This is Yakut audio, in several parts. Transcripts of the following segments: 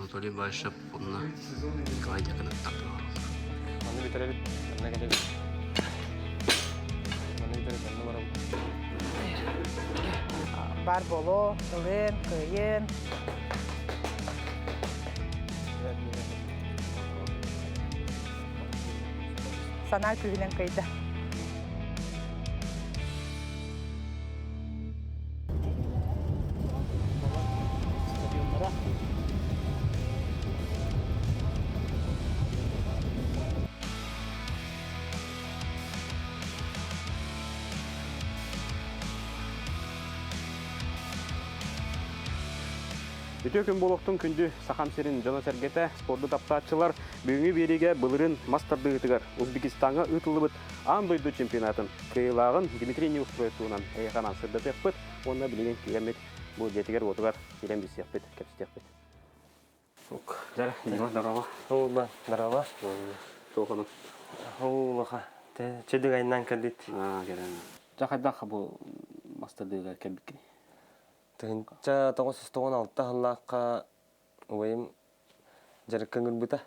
Анатолий Баишев уонна Николай Дьяконовтар Манны бүтэрэбит, манна кэлэбит. Манны бүтэрэбит, манна барабыт. Бар боло, ылын, кыйын. Санаа күүһүнэн кыйда. Үтүө күн буолуохтун күндү Сахам сирин дьоно-сэргэтэ, спорду таптааччылар бүгүҥҥү биэриигэ былырыын мас тардыһыытыгар Узбекистаҥҥа ыытыллыбыт аан дойду чемпионатын кыайыылааҕын Дмитрий Неустроев туһунан эйиэхэ анаан сырдатыахпыт уонна билигин киирэммит бу дьиэтигэр-уотугар киирэн билсиэхпит, кэпсэтиэхпит. Дьэ, Дима, здорово. Ола, здорово. Туохунун? Улаха. Чөдөг айынан кэлбит. Аа, кэлэн. Дьэ, хайдах бу мастардыыга кэлбиккиний? Тыһынча 996 сыллаахха убайым дьарыкка ыҥырбыта.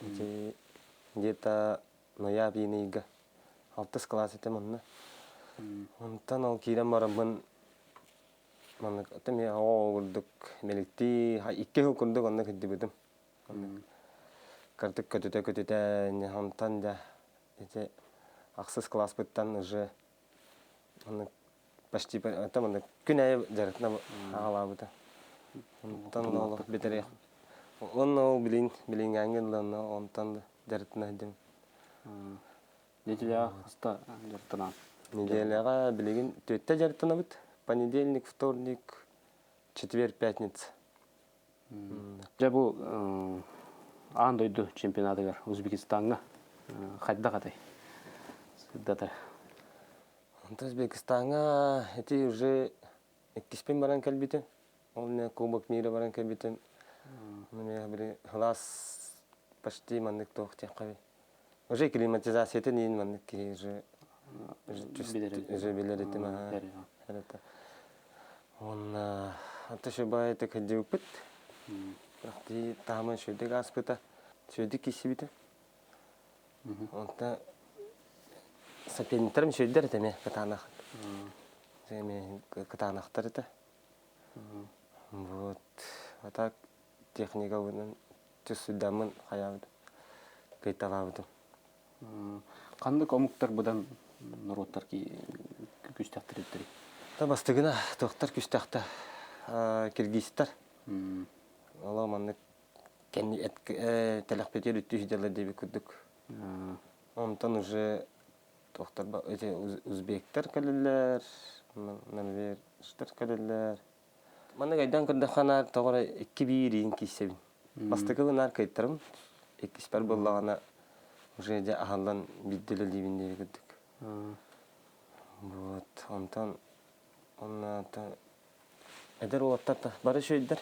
Ити где-то ноябрь ыйга алтыс кылаас этим онно. Онтон ол киирэн бараммын маннык эмиэ оҕо курдук мэликтии икки сыл курдук онно кырдьыбытым. Кырдык көтүтэ-көтүтэ онтон дьэ ити ахсыс кылааспыттан уже маннык почти это маннык күн аайы дьарыктана аҕалаабыта. Онтон олох бүтэриэх. Онно ол билин билиҥҥээҥҥи ылланна онтон да дьарыктана сылдьабын. Неделяҕа хаста дьарыктанаҕын? Неделяҕа билигин түөртэ дьарыктанабыт. Понедельник, вторник, четверг, пятница. Дьэ бу аан дойду чемпионатыгар Узбекистаҥҥа хайдах этэй? Сырдата. Онтон Узбекистаҥҥа ити уже иккиспин баран кэлбитим. Ол иннинэ Кубок мира баран кэлбитим. Мин били кылаас почти маннык туох диэххэ уже климатизациятын иин маннык киһи уже уже билэр этим аха. Уонна аты шыбай это кырдьыбыппыт. Таһымын шүрдүк ааспыта. Шүрдүк киирсибитэ. Онто соперниктарым шүрдэр этэ эмиэ кытаанах. Эмиэ кытаанахтар этэ. Вот. А так техникабынан чувствуйдаммын хайаабыт кыйталаабытым. Ханнык омуктар быдан норуоттар күстэхтэрий? Та бастыгына туохтар күстэхтэ киргизтар. Олоо маннык тэлэхпитигэр үттүү сидэллэр диэбит курдук. Онтон уже туохтар эти узбектар кэлэллэр, норвежтар кэлэллэр. Маннык өйдөөн көрдөххө наар тоҕо эрэ икки биир иин киирсэбин. Бастакы наар кыайтарым, иккиспэр буоллаҕына уже дьэ аһыллан биирдэ үлэлиибин диэби курдук. Вот онтон онно эдэр уолаттар да бары үчүгэйдэр.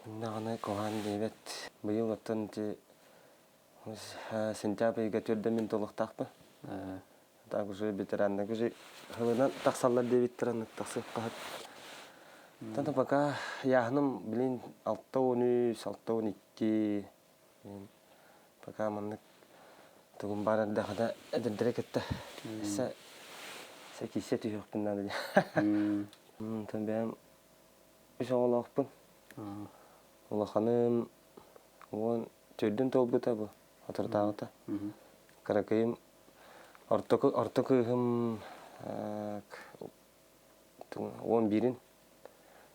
Иннэҕинэ куһаҕан диэбэт. Быйыл оттон ити сентябрь ыйга түөрдэммин туолуохтаахпын. Так уже ветераннар уже ылынан тахсаллар диэбиттэр аны тахсыахха Тата пока яһным блин 6-13, 6-12 пока маннык тугум баар эрдэҕинэ эдэрдэрэ кытта сэ киисэ түһүөхпүн наада диэн. Онтон бэйэм үс оҕолоохпун. Улаханым уон төрдүн туолбута бу соторутааҕыта. Кыракыйым ортоку орто кыыһым 11-ин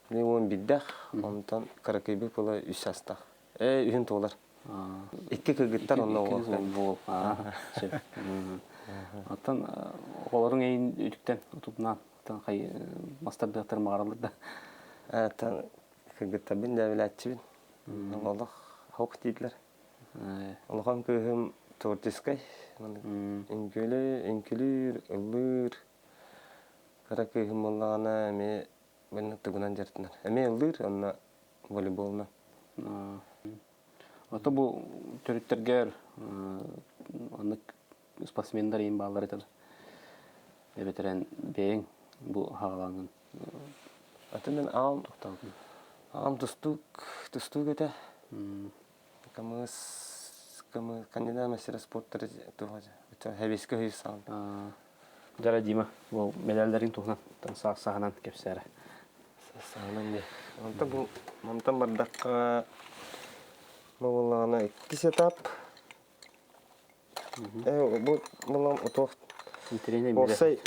11-дээх онтон кыракыйбыт буола үс саастаах. Ээ үһүн туолар. Икки кыргыттар онно уол. Сөп. Оттон оҕолоруҥ эйин үтүктэн утупнаан оттон хай мастардыахтарын баҕараллар да. Оттон кыргыттарбын да билээччибин. Олох хок дииллэр. Улахан кыыһым творческай, үҥкүүлүүр, ыллыыр. Кыра кыыһым буоллаҕына эмиэ маннык тугунан дьарыктанар. Эмиэ ыллыыр, онно волейболунан. Ото бу төрүттэргэр оннук спортсмендар иин бааллар этэ. Эбэтэрэн бэйэҥ бу хаалаҥын Аты мен аҕам тохтообутун. Аҕам тустуук, тустуук этэ. Камыс, камы, кандидат мастера спорта хэбискэ үһүс саҕан. Дьара Дима, бу медалларын туһунан саҕанан кэпсээрэ. Саҕанан дии. Онтон бу мантан бардахха бу буоллаҕына иккис этап. Бу булам отуох уопсай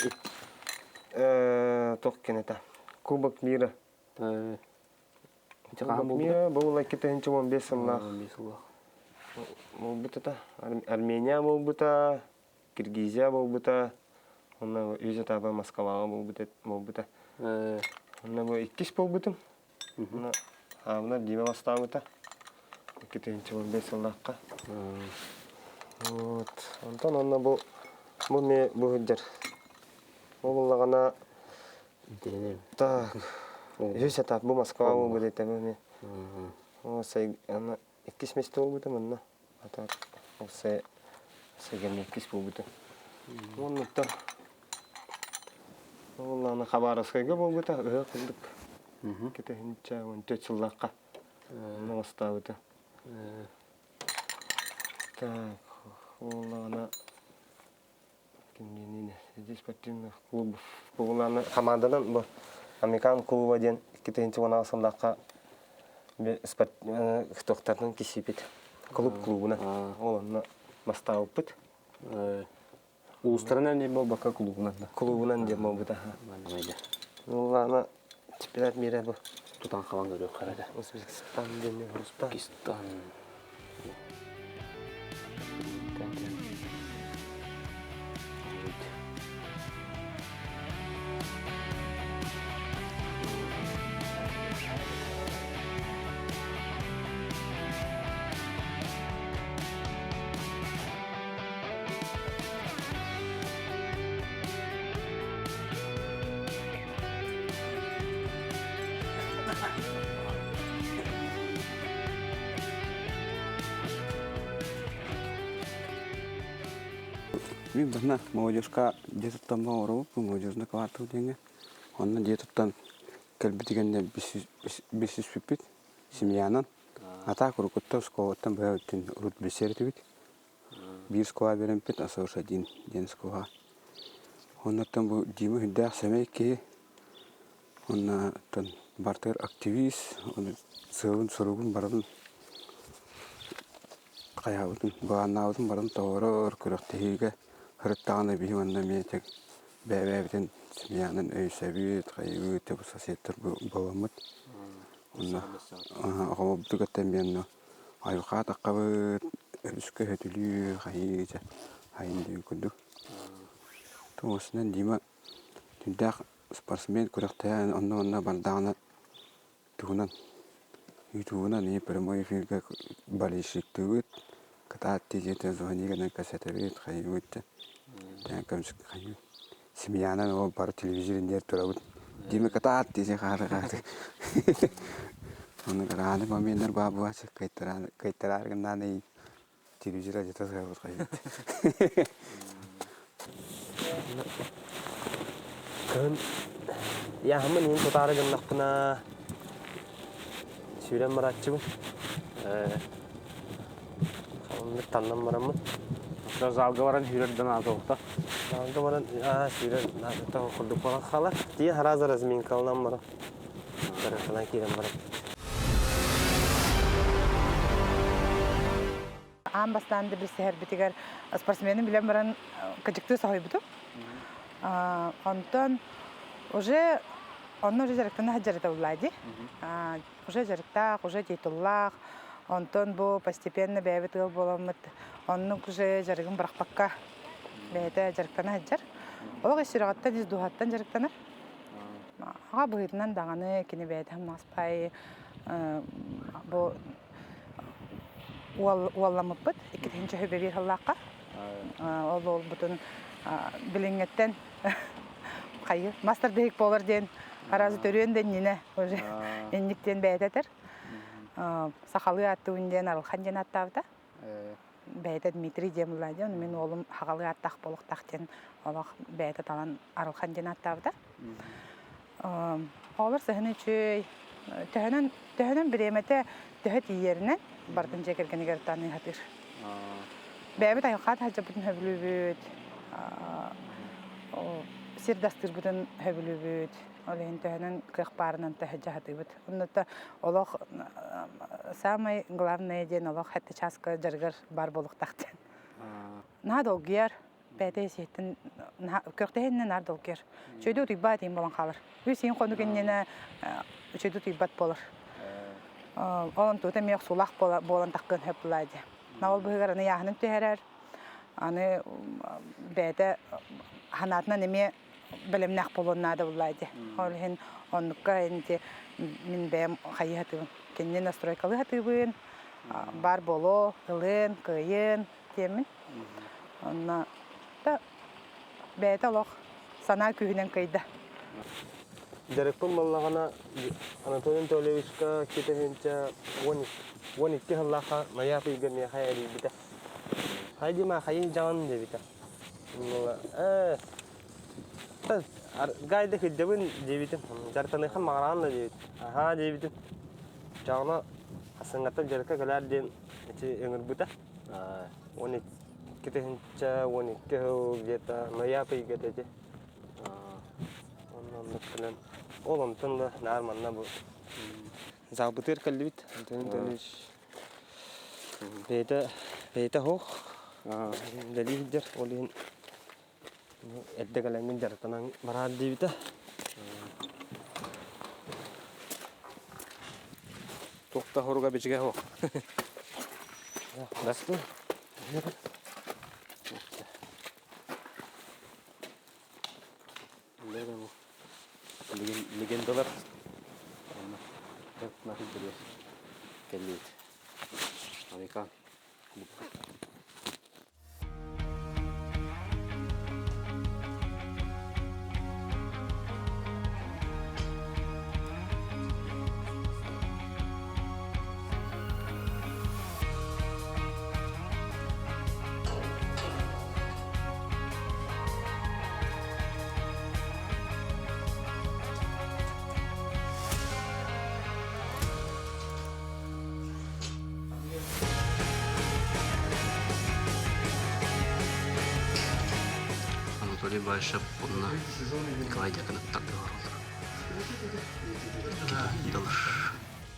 туох кэнэтэ Кубок мира. Кубок мира бу була 2015 сыллаах. Буолбут это Армения буолбута, Киргизия буолбута, онно үс этапа Москваҕа буолбута. Онно бу иккис буолбутум. Онно Аабынар Дима бастаабыта. 2015 сыллаахха. Вот. Онтон онно бу бу ме бу сылдьар. Бу буллаҕына так үһүс этап бу Москва буолбут этэ бу ме. Аны иккис месте буолбута манна. А так ол сэгэмҥэ иккис буолбута. Уоннуттан Уоллаана Хабаровскайга буолбута ыһыах курдук. Кэтэһинчэ 14 сыллаахха оҥостаабыта. Так, уоллаана кимниин среди спортивных клубов буоллаана хамаанданан бу Американ клуба диэн 2016 сыллаахха туохтарынан кисипит клуб клубунан ол онно бастаабыппыт. Улуустарынан диэн буолбакка клубунан да. Клубунан диэн буолбута. Уоллаана чемпионат мира бу. Тутан хабан көрүөххэ эрэ. Узбекистан диэн Узбекистан. Мин бына молодежка дьиэ туттан оҥоробут молодежный квартал диэҥҥэ. Онно дьиэ туттан кэлбитигэннэ билсиспиппит семьянан. А так уруккуттан школаттан быһа өттүн урут билсэр этибит. Биир школа биэрэмпит, АСОШ один диэн школа. Оннуттан бу Дима үрдээх сэмэй киһи. Уонна оттон бартыгар активист, ону сыалын-соругун барытын хайаабытын, былааннаабытын барытын толорор, күрэхтэһиигэ сырыттаҕына биһи манна эмиэ бэйэ-бэйэбитин семьянан өйсөбүт, хайыыбыт, бу соседтар буоламмыт. Онно оҕолорбутугар эмиэ айылҕаҕа таххабыт, өрүскэ өтүлүү, хайыы дьэ хайын диэн курдук. Туосунан Дима сүрдээх спортсмен күрэхтэһэн онно-манна бардаҕына туһунан ютубунан и прямой эфиргэ болельщиктыыбыт, кытаат диэки звони гынан кэпсэтэбит, хайыыбыт дьэ Семьянан ол бары телевизор иннигэр турабыт. Дима кытаат диэки хаары-хаары. Ону рааны моменнар баа буолааччы кыайтараары гыннаан телевизор алдьата сыһабыт хайыт. Кыһын яһымын иһин тутаары гыннахпына сүүрэн барааччыбын. Оннук таннан бараммын. Залга баран сүүрэрдэн аатылта. Залга баран сүүрэр наадата курдук буолан хаалар. Тиийэ сразу разминкаланан баран. Баран киирэн баран. Аан бастаан да билсиһэрбитигэр спортсмены билэн баран кыдьыктыы соһуйбутум. Онтон уже онно уже дьарыктана сылдьар буолла дии. Уже дьарыктаах, уже титуллаах. Онтон бу постепенно бэйэбит ыал буоламмыт оннук уже дьарыгын бырахпакка бэйэтэ дьарыктана сылдьар. Олох ис сүрэҕиттэн, ис дууһаттан дьарыктанар. Аҕа быһыытынан даҕаны кини бэйэтэ маспай бу уолламмыппыт иккитинчи сөбө сыллаахха. Ол уолбутун билиҥҥэттэн хайы мастер биһик буолар диэн араас төрүөн да иннинэ уже инник диэн бэйэтэ этэр. Сахалыы ааттыыбын диэн Арылхан диэн ааттаабыта. Бэйэтэ Дмитрий диэн булла диэн, мин уолум хаҕалыы ааттаах буолуохтаах диэн олох бэйэтэ талан Арылхан диэн ааттаабыта. Оҕолор сыһыны үчүгэй. Төһөнөн Төһөнөн бириэмэтэ төһө тиийэринэн барытын дьиэ кэргэнигэр тааныы сатыыр. Бэйэбит айылҕаат сылдьарбытын сөбүлүүбүт, сир дастыырбытын сөбүлүүбүт. Ол иһин төһөнөн кыах баарынан төһө сатыыбыт. Оннута олох самый главное диэн олох сэттэ чааска дьарыгар баар буолуохтаах диэн. Наһаа долгуйар, бэйэтэ сиэттэн күрэхтэһиннэ наар долгуйар. Үчүгэйдик утуйбат иин буолан хаалар. Үс иин хонук иннинэ үчүгэйдик утуйбат буолар. Ол онтута эмиэ охсуулаах буолан таххыан сөп буолаа дии. Ол быһыгар аны ыйааһынын түһэрэр, аны бэйэтэ санаатынан эмиэ бэлэмнээх буолуон наада буоллаа дии. Ол иһин оннукка инти мин бэйэм хайыы сатыыбын. Кинини настройкалыы сатыыбын, баар буолуо, ылыан, кыайыан диэммин. Онно да бэйэтэ олох санаа күүһүнэн кыайда. Дьарыкпын буоллаҕына Анатолий Анатольевичка китэһинчэ 12 сыллаахха Майаап ыйга миэхэ эрийбитэ. Хайдима хайыы дьаҕан диэбитэ. Ээ гайда кырдьабын диэбитим. Дьарыктаныаххын баҕараҕын да диэбит. Аһаа диэбитим. Дьаҕана хасыҥҥаттан дьарыкка кэлээр диэн ити ыҥырбыта. 12 тыһыынча 12 сыл где-то ноябрь ыйга ити. Онно оннук кэлэн ол онтон да наар манна бу залбытыгар кэллибит. Антон Анатольевич бэйэтэ бэйэтэ суох үлэлии сылдьар ол иһин эрдэ кэлэҥҥин дьарыктанан бараар диэбитэ. Туох да хоруга бичигэ суох. Бастын. Легендалар кэллибит. Американ. Анатолий Баишев уонна Николай Дьяконов тардыһар олорор.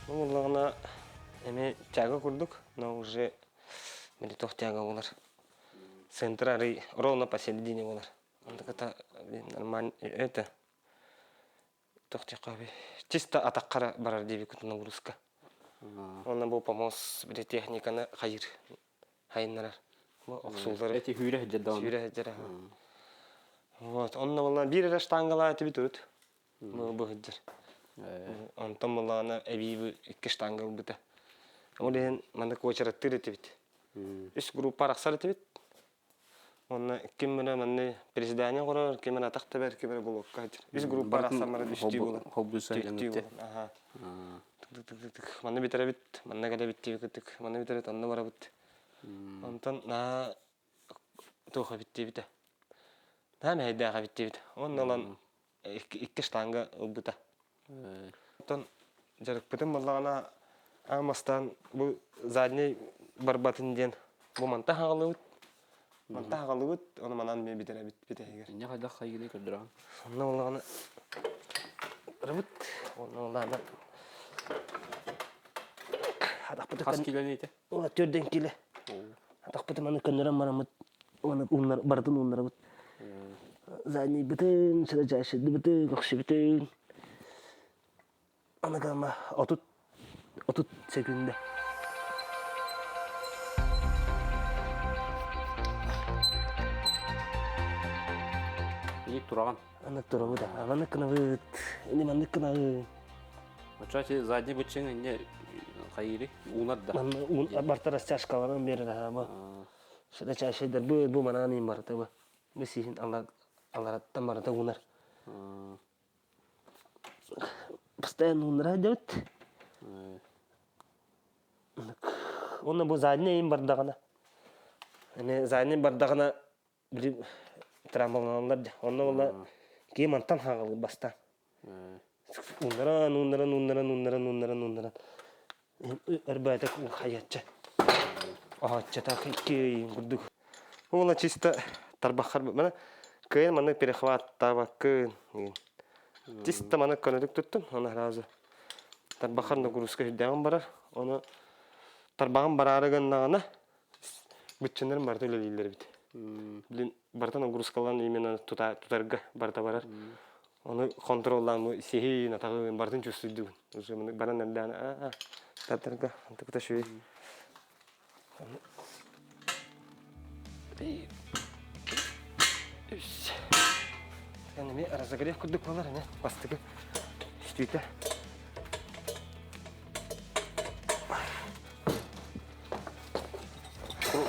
Бу буоллаҕына эмиэ тяга курдук, но уже били туох тяга буолар. Центр арый ровно посередине буолар. Онтуката нормально это туох диэххэ чисто атаххара барар диэбиккит нагрузка. Уонна бу помост били техниканы хайыр хайыннарар. Бу охсуулары Эти хүүрэ сылдьар даҕаны. Сүүрэ сылдьар. Вот, онно буолла биир эрэ штангалаа этибит урут. Бу бу сылдьар. Онтон буоллаҕына эбии бу икки штанга ылбыта. Ол иһин маннык уочараттыыр этибит. Үс группа арахсар этибит. Уонна ким эрэ манны приседание оҥорор, ким эрэ атах тэбэр, ким эрэ блокка сылдьар. Үс группа арахсан баран үстүү буолар. Холбуйса Түөртүү буолар. Аха. Тык-тык-тык. Манна бүтэрэбит, манна кэлэбит диэбит манна бүтэрэбит, онно барабыт. Онтон наһаа туох эбит диэбитэ. Наһаа мэһэйдээх эбит диэбит. Уонна ылан икки штанга ылбыта. Оттон дьарыкпытын буоллаҕына аан бастаан бу задний барбатын диэн бу манта хаҕалыбыт. Манта хаҕалыбыт, ону манан мен бүтэрэбит бүтэһигэр. Инньэ хайдах хайгыны көрдөрөҕүн? Онно буоллаҕына барабыт. Онно буоллаҕына атахпыты Хас килоны ити? Төрдөн киле. Атахпыты маны көннөрөн бараммыт уонна ууннар барытын ууннарабыт. Заднийбытын, сыдачаашыдыбытын, көхсүбүтүн. Аныгама 30 30 секүндэ. Иик тураҕын. Анык турабыт, маннык гынабыт, ини маннык гынабыт. Оччо ити задний быччыҥ инньэ хайыырый? Уунар да. Манна уун барта растяжкаларын берер аһаама. Сыдачаашайдар бу бу манаан иин барыта бу. Бу сиһин алараттан барыта уунар. Постоянно уунара сылдьабыт. Уонна бу задний иин бардаҕына. Эми задний бардаҕына били травмаланаллар дьэ. Онно буолла киһи мантан хаҕалыыр бастаан. Ууннаран, ууннаран, ууннаран, ууннаран, ууннаран, ууннаран. Эрбээтэ хайачча. Оһооччатах икки ыйын курдук. Уола чисто тарбаххар мана кыайан маннык перехваттаабаккын. Чисто маннык көнөтүк туттун, оны сразу тарбаххар нагрузка сүрдээҕин барар. Оны тарбаҕын бараары гыннаҕына быччыннарын барыта үлэлииллэр эбит. Блин, барыта нагрузкалаан именно тутарга барыта барар. Ону хонтуруоллаан сиһин, атаҕын барытын чувствуйдугун. Уже баран эрдээн аа тартарга антыкыта шүүй. Үс. Эми разогрев курдук болар эне бастыгы үстүүтэ.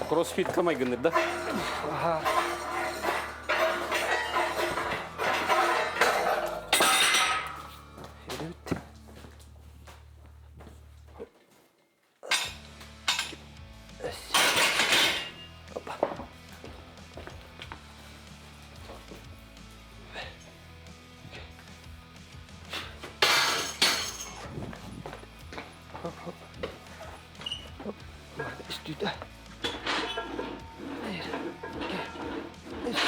Кроссфитка майгынныр да? Аха. Бүттү. Опа. Үстүүтэ. Бір, екі, үш.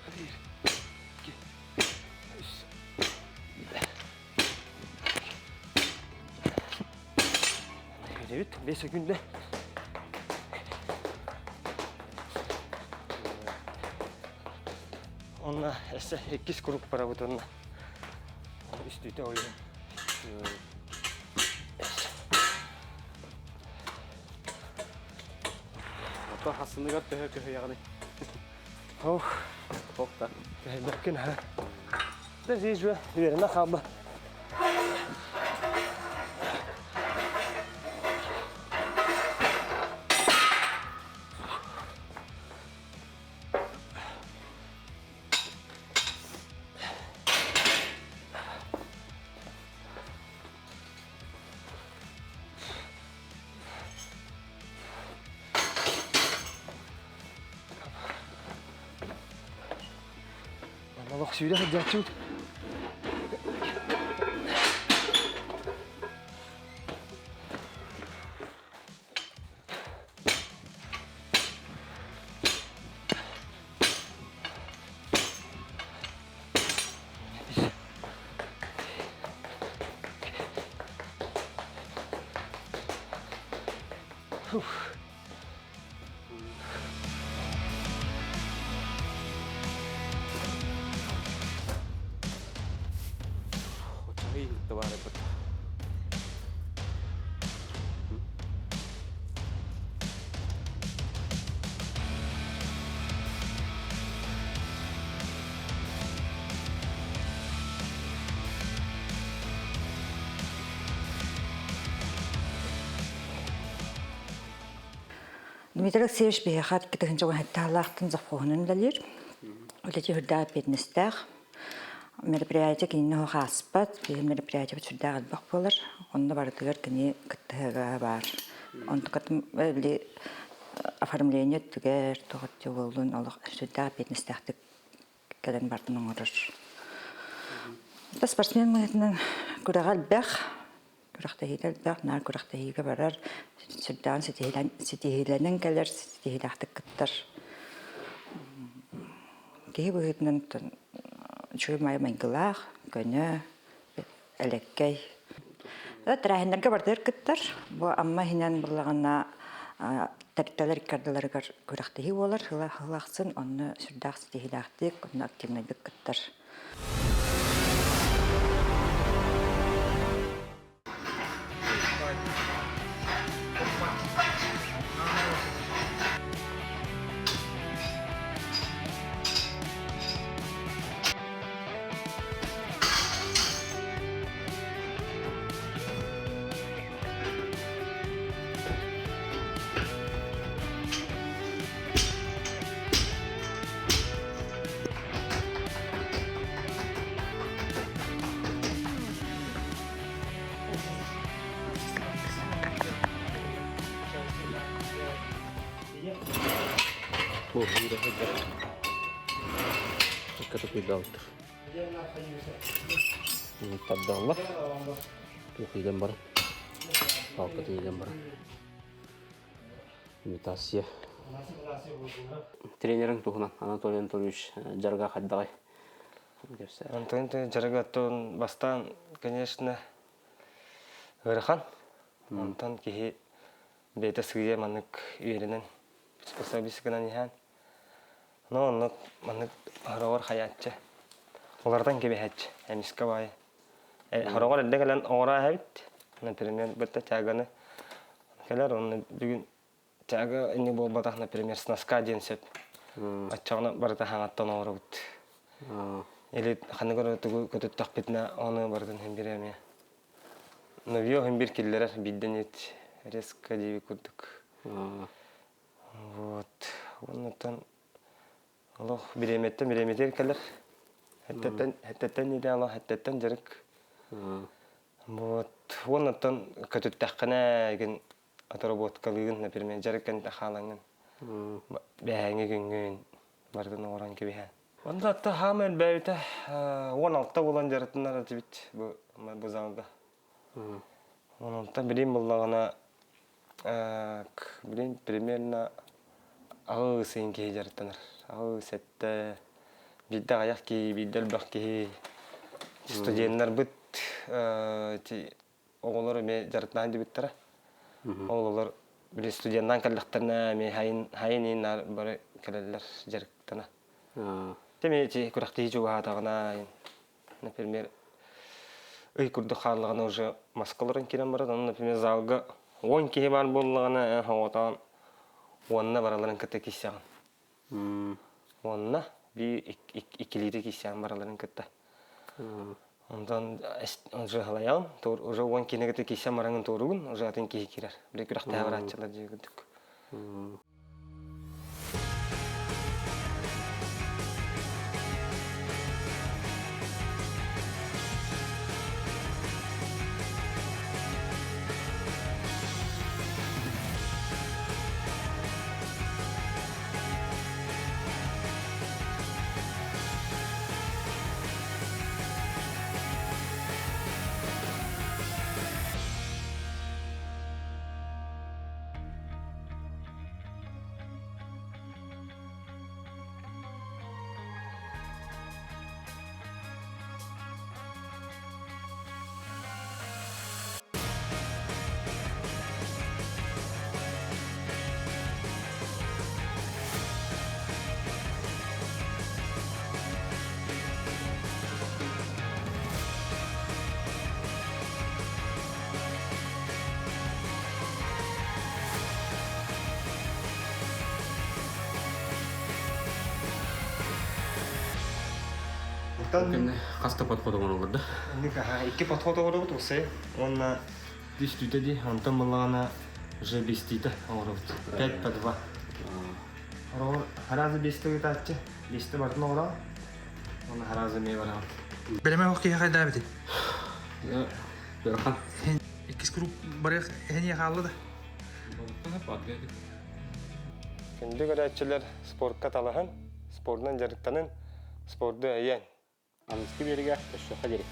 Бір, екі, үс. Үрэбит, 5 секунда. Онна эссе иккис круг барабыт онна. Үстүүтэ ойун. Ото хассыныгар төһө көһүйэҕиний? Ох, Ох да. көһүйбэккин ha. Да здесь же үөрэнэ хаалла. Олох сүүрэ сылдьааччыбыт. Оччоҕо товарыппыт. Дмитрий Алексеевич биһиэхэ 2017-таалаахтан завхоһунан үлэлиир. Үлэтэ сүрдээх эппиэтинэстээх. Мероприятие кинини оһох ааспат, биһи мероприятиебыт сүрдээх элбэх буолар. Онно барытыгар кини кыттыһыга баар. Онтукатын били оформление өттүгэр, туох өттү буоллун, олох сүрдээх эппиэтинэстээхтик кэлэн бардын оҥорор. Спортсмен быһыытынан күрэҕэ элбэх, күрэхтэһиитэ элбэх, наар күрэхтэһиигэ барар, сүрдээҕин ситиһиилэнэн кэлэр, ситиһиилээхтик кыттар. Киһи быһыытынан үчүгэй майгылаах, көнө, элэккэй. Тэрээһиннэргэ барытыгар кыттар. Бу Амма иһинэн буоллаҕына тэрилтэлэр икки ардыларыгар күрэхтэһии буолар сыл ахсын онно сүрдээх ситиһиилээхтик, онно активнайдык кыттар. Кэскэ тутуйдаабыттар. Тардаллар. Туох иилэн баран. Палкатын иилэн баран. Имитация. Тренерин туһунан Анатолий Анатольевич дьарыга хайдаҕай? Антон дьарыгаттан бастаан, конечно, ыарахан. Онтон киһи бэйэтэ сыыйа маннык үөрэнэн, приспособиться гынан иһэн, но оннук маннык хороҕор хайааччы, уларытан кэбиһээччи, эмискэ баайы. Хороҕор эрдэ кэлэн оҥоро эһэбит, например, бытта тяганы кэлэр, онно бүгүн тяга инни буолбатах, например, сноска диэн сөп. Оччоҕуна барыта хаҥаттан оҥоробут. Или ханнык эрэ тугу көтүттэхпитинэ, ону барытын иһин бириэмэ эмиэ. Новье иһин бир киллэрэр биирдэн ит резко диэби курдук. Вот. Оннуттан олох бириэмэттэн бириэмэтигэр кэлэр. Хэттэтэн хэттэтэн идэ олох хэттэтэн дьарык. Вот. Уоннаттан көтүттэххинэ игин отработкалыыгын, например, дьарык кэнтэ хаалаҥҥын. Бэһээҥҥи күҥҥүн барытын оҥорон кэбиһэн. Онно атта хаама элбээбитэ 16 буолан дьарыктанар этибит бу бу залга. Онтон билим буллаҕына билим примерно аҕыс ыйын киһи дьарыктанар. Аҕыс сэттэ биирдэ аҕыйах киһи, биирдэ элбэх киһи. Студеннарбыт оҕолор эмиэ дьарыктаан дибиттэрэ. Ол олор били студеннаан кэллэхтэринэ эмиэ хайын хайын иин наар бары кэлэллэр дьарыктана. Эмиэ ити күрэхтэһии чугаһаатаҕына например ый курдук хааллаҕына уже маска олорон киирэн барар онно например залга 10 киһи баар буоллаҕына оҕотоон уонна бараларын кытта киирсэҕин. Уонна биир иккилиитэ киирсэҕин бараларын кытта. Онтон уже халайаҕын, уже 10 киһини кытта киирсэн бараҥын туоругун, уже атын киһи киирэр. Били күрэхтэһэ барааччылар дии курдук. Кэннэ хас да подход оҥороллор да? Икки подход оҥоробут уопсайа. Уонна Түстүүтэ дии, онтон буллаҕына уже бестиитэ оҥоробут. Пять по два. Оҕолор харазы бестэ ыытааччы, бестэ барытын оҕолоор. Уонна харазы эмиэ бараҕын. Бэлэмэ ох киһи хайдаабыты? Ыарахан. Иккис круг барыах эһэниэ хаалла да. Күндү көрөөччүлэр спортка талаһын, спордунан дьарыктанын, спорду өйөөн. Аныгыскы биэригэ көрсүөххэ диэри.